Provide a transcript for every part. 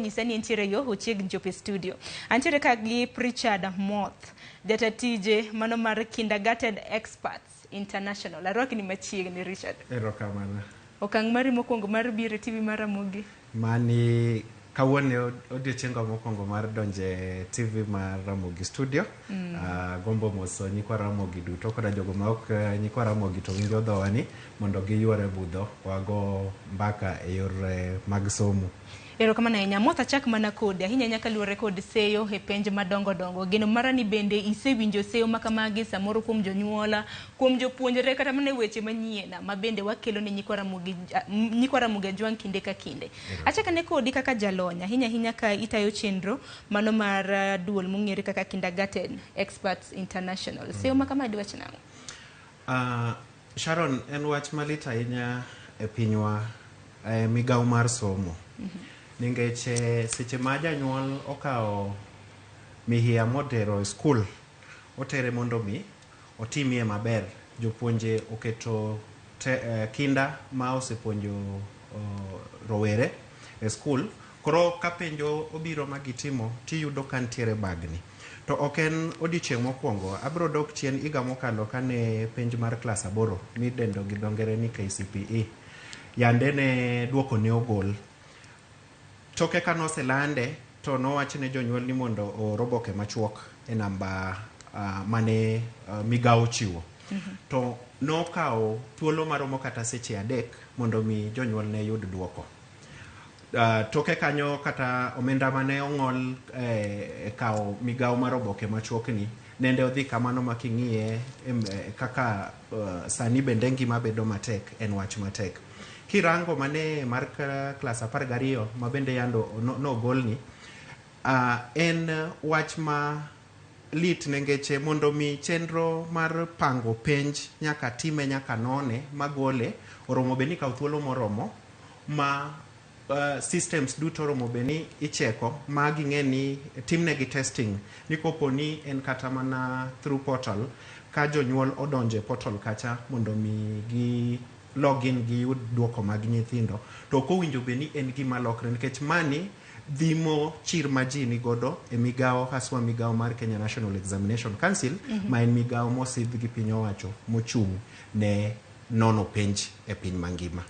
Nyisa ni entiere yo ochiegni chopo e studio. Antiere ka gi Richard Moth, jata tije mano mar Kindergarten Experts International. Arwaki ni machiegni, Richard. Erokamano. Okang' mari mokwongo mar biro e TV mar Ramogi. Mani kawuono e odiochienga mokwongo mar donje TV mar Ramogi Studio. Gombo moso nyikwa Ramogi duto koda jogo ma ok nyikwa Ramogi to winjo dhowani mondo giyuore budho wago mbaka e yor mag somo. Erokamano ahinya. Moth, achak mana kodi ahinya ahinya kaluwore kod seyo e penj madongo dongo. Geno mara ni bende isewinjo seyo makamagi samoro kuom jonyuola, kuom jopuonjre, kata mana e weche manyien ma bende wakelo ne nyikwa Ramogi, nyikwa Ramogi Ajwang' kinde ka kinde. Achak ane kodi kaka jalony ahinya ahinya ka itayo chenro mano mar duol mong'ere kaka Kindergarten Experts International. Seyo ma kama diwach nang'o? Sharon, en wach malit ahinya e pinywa e migawo mar somo. Nikech seche ma janyuol okawo mihia motero e skul, otere mondo mi otimie maber. Jopuonje oketo kinda ma osepuonjo rowere e skul. Koro ka penjo obiro ma gitimo, tiyudo ka nitiere bagni. To ok en odiochieng' mokwongo, abiro dok chien higa mokalo kane penj mar klas 8 midendo gi dho ngere ni KCPE. Yande ne duoko ne ogol. Toke ka noselande to nowach ne jonyuol ni mondo oor oboke machuok e namba mane migawo ochiwo. To nokawo thuolo maromo kata seche 3 mondo mi jonyuol ne yud duoko. Toke kanyo kata omenda mane ong'ol e kawo migawo mar oboke machuok ni nende odhi kamano ma king'iye kaka sani bende ngima bedo matek, en wach matek. Kirango mane mar klas 12 ma bende yando nogolni, en wach ma lit nengeche mondo mi chenro mar pango penj nyaka time nyaka none magole oromo bed ni kawo thuolo moromo ma systems duto oromo bed ni icheko ma ging'e ni timnegi testing ni kopo ni en kata mana through portal ka jonyuol odonje portal kacha mondo mi gi login giyud duoko mag nyithindo, to ok owinjo bed ni en gima lokre nikech mani dhimo chir ma ji nigodo e migawo haswa migawo mar Kenya National Examination Council, ma en migawo mosidh gi piny owacho mochung' ne nono penj e piny mangima.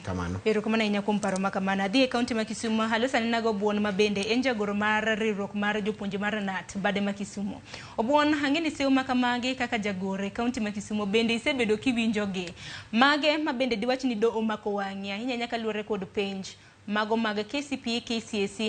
Kamano. Erokamano ahinya kuom paro ma kamano. Adhi e kaunti ma Kisumu, aloso anena go Obuon ma bende en jagoro mar riwruok mar jopuonje mar KNUT bade ma Kisumu. Obuon, ang'e ni seyo ma kamagi kaka jagoro e kaunti ma Kisumu bende isebedo kiwinjogi. Mage ma bende diwach ni do omako wang'i ahinya ahinya kaluwore kod penj mago mag KCPE, KCSE.